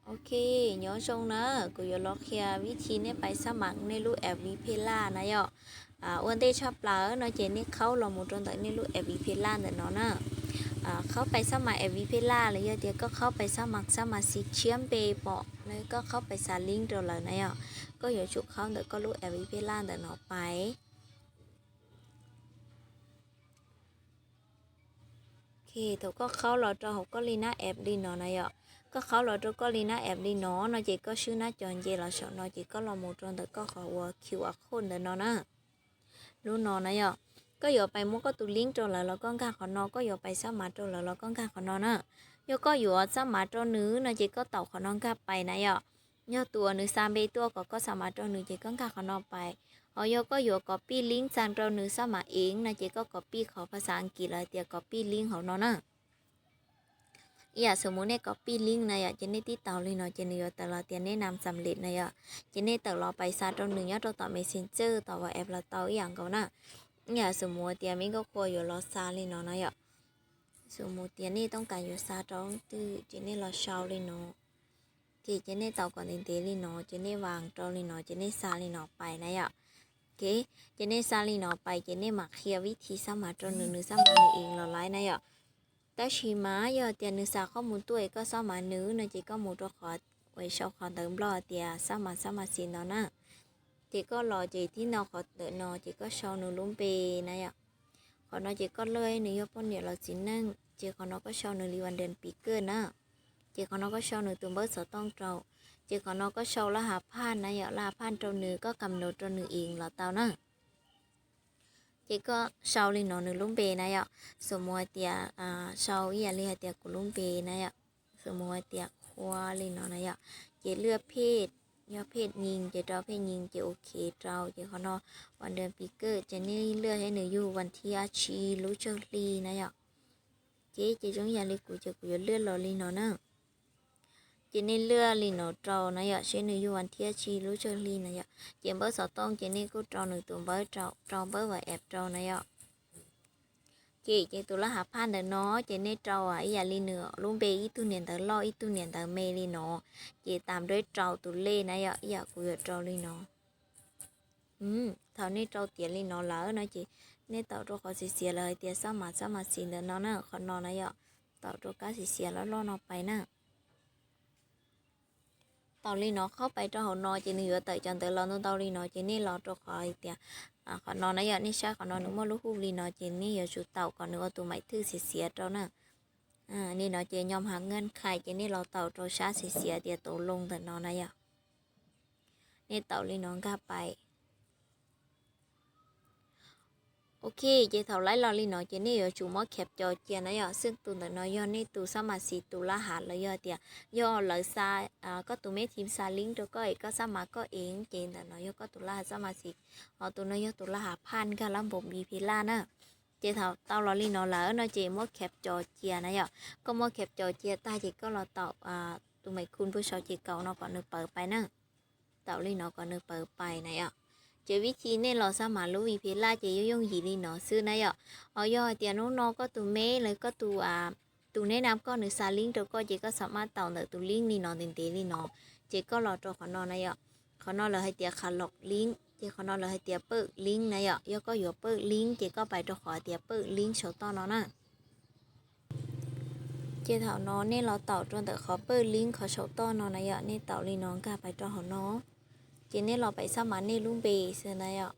Ok, nyob zoo na, kuv yuav los qhia vib thi nej pais xab mam nej lub F B Pay Laj na yom. Ua ntej tshaj plaws no ces nej khaub los mus rau ntawm nej lub F B Pay Laj ntawm no na. Khaub pais xab mam F B Pay Laj los yog tias koj khaub pais xab mam xab mam xi tshiab npe pom na, koj khaub pais xa link rau lawm na yom. Koj yuav tsum khaub ntawm koj lub F B Pay Laj ntawm no pais. Ok, thaum koj khaub los rau hauv koj li nab app li no na yom, koj khaub los rau koj li nab app li no no ces koj swb nab cov nce los saum no ces koj los mus rau ntawm koj qhov uas Q R code ntawm no na. Lub no na yom, koj yuav pais muab koj tus link rau lawv los koj nkag qhov no, koj yuav pais xab mam rau lawv los koj nkag qhov no na. Yog koj yuav xab mam rau nws no ces koj taum qhov no nkag pais na yom. Yog tus uas nws xa npe tuaj kom koj xab mam rau nws ces koj nkag qhov no pais. Ho yog koj yuav copy link xa rau nws xab mam ev no ces koj copy qhov phas xas Askiv lawv tias copy link hauv no na. Ib yam xws mus nej copy link na yom, ces nej tib taug li no ces nws yuav tawm los tias nej nam xam lej na yom. Ces nej tawm los pais xa rau nws nyob rau tom Messenger tom WhatsApp los tau ib yam nkaus na. Ib yam xws mus tias me nkauj qhua yuav los xa li no na yom. Xws mus tias nej tooj kas yuav xa rau leej twg ces nej los sau li no. Ces, ces nej taum kom ntev ntev li no ces nej vas rau li no ces nej xa li no pais na yom. Ok, ces nej xa li no pais ces nej mam qhia vib thi xab mam rau nws, nws xab mam nws ev los lawm na yom. Tab sis mas yog tias nws xa qhov mus tuaj es koj xab mam nws no ces koj mus rau qhov uas sau qhov ntawv Nplog tias xab mam xab mam xi no na. Ces koj los ces tib no qhov ntawm no ces koj sau nws lub npe na yom. Qhov no ces koj laj nws yog poj niam los txiv neej, ces qhov no koj sau nws li vas dab pis kawj na. Ces qhov no koj sau nws tus npawb xov tooj rau. Ces qhov no koj sau laj has phaj na yom, laj has phaj rau nws, koj kam no rau nws ev los tau na. Ces koj sau li no nws lub npe na yom. Xws mus hais tias, sau ib yam li hais tias kuv lub npe na yom. Xws mus hais tias Qhua li no na yom. Ces laj phej, yog phej nyij ces rau phej nyij ces ok rau. Ces qhov no vas dab pis kawj ces nej laj hais nws yug vas thib tsib lub tsawg hli na yom. Ces, ces zoo ib yam li kuv ces kuv yuav laj los li no na. Ces nej laj li no rau na yom, seb nws yug vas thib tsib lub tsawg hli na yom. Ces npawb xov tooj ces nej kuj rau nws tus npawb rau, rau npawb WhatsApp rau na yom. Ces, ces tus laj has phaj ntawm no ces nej rau ib yam li nws lub npe ib tug niam ntawv loj ib tug niam ntawv me li no. Ces tas npawb rau tus lej na yom, ib yam kuv yuav rau li no. Thaum nej rau tiav li no lawm no ces nej taum rau qhov xiav xiav lawv hais tias xab mam xab mam xi ntawm no na, qhov no na yom. Taum rau kab xiav xiav loj loj no pais na. Taum li no qhov pais rau hauv no ces nws yuav tawm cov ntawv los ntau ntau li no ces nej los rau qhov hais tias, qhov no na yom, nej saib qhov no nws muaj lub hu li no ces nej yuav tsum taum kom nws ua tus maim thwj xiav xiav rau na. Li no ces nyob hauv nkees khais ces nej los taum rau sab xiav xiav tias tau loo ntawm no na yom. Nej taum li no nkag pais. Ok, ces thaum laib los li no ces nej yuav tsum muab khep co cia na yom, xwb tus ntawm no yog nej tus xab mas xis tus laj has los yog tias yog lawv xa, koj tus me thim xa link rau koj es koj xab mas koj ev ces ntawm no yog koj tus laj has xab mas xis, ho tus no yog tus laj has phaj nkag lab npoo npi phi laj na. Ces thaum tau los li no lawm no ces muab khep co cia na yom, koj muab khep co cia tag ces koj los taum tus maim khu npua sau ces kaum no kom nws pawv pais na. Taum li no kom nws pawv pais na yom. Ces vib thi nej los xab mas lub vi phi laj ces yuav yooj yim li no xwb na yom. Ho yog hais tias hnub no koj tus me los koj tus, tus neb nam koj nws xa link rau koj ces koj xab mas taum ntawm tus link li no ntev ntev li no. Ces koj los rau qhov no na yom. Qhov no lawv hais tias qha lom link ces qhov no lawv hais tias pawj link na yom. Yog koj yuav pawj link ces koj pais rau qhov tias pawj link saum toj no na. Ces thaum no nej los taum rau ntawm qhov pawj link qhov saum toj no na yom, nej taum li no nkag pais rau hauv no. Ces nej los pais xab mas nej lub npe xwb na yom.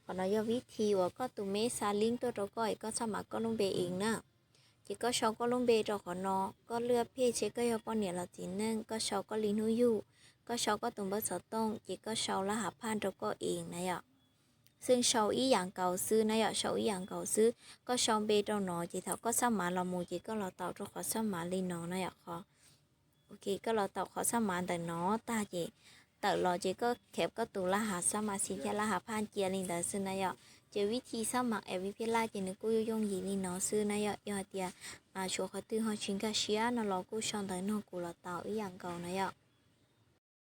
Qhov no yog vib thi uas koj tus me xa link tuaj rau koj es koj xab mas koj lub npe ev na. Ces koj sau koj lub npe rau qhov no, koj laj phej seb koj yog poj niam los txiv neej, koj sau koj li hnub yug, koj sau koj tus npawb xov tooj ces koj sau laj has phaj rau koj ev na yom. Xwb sau ib yam nkaus xwb na yom, sau ib yam nkaus xwb. Koj sau npe rau no ces thaum koj xab mas los mus ces koj los taum rau qhov xab mas li no na yom, qhov. Ok, koj los taum qhov xab mas ntawm no tag ces tawm los ces koj khep koj tus laj has xab mas xis thiab laj has phaj cia li ntawd xwb na yom. Ces vib thi xab mas es vib phi laj ces nws kuj yooj yooj yim li no xwb na yom. Yog hais tias tshuav qhov twg ho tsis nkag siab no los kuj sau ntawv nug kuv los tau ib yam nkaus na yom.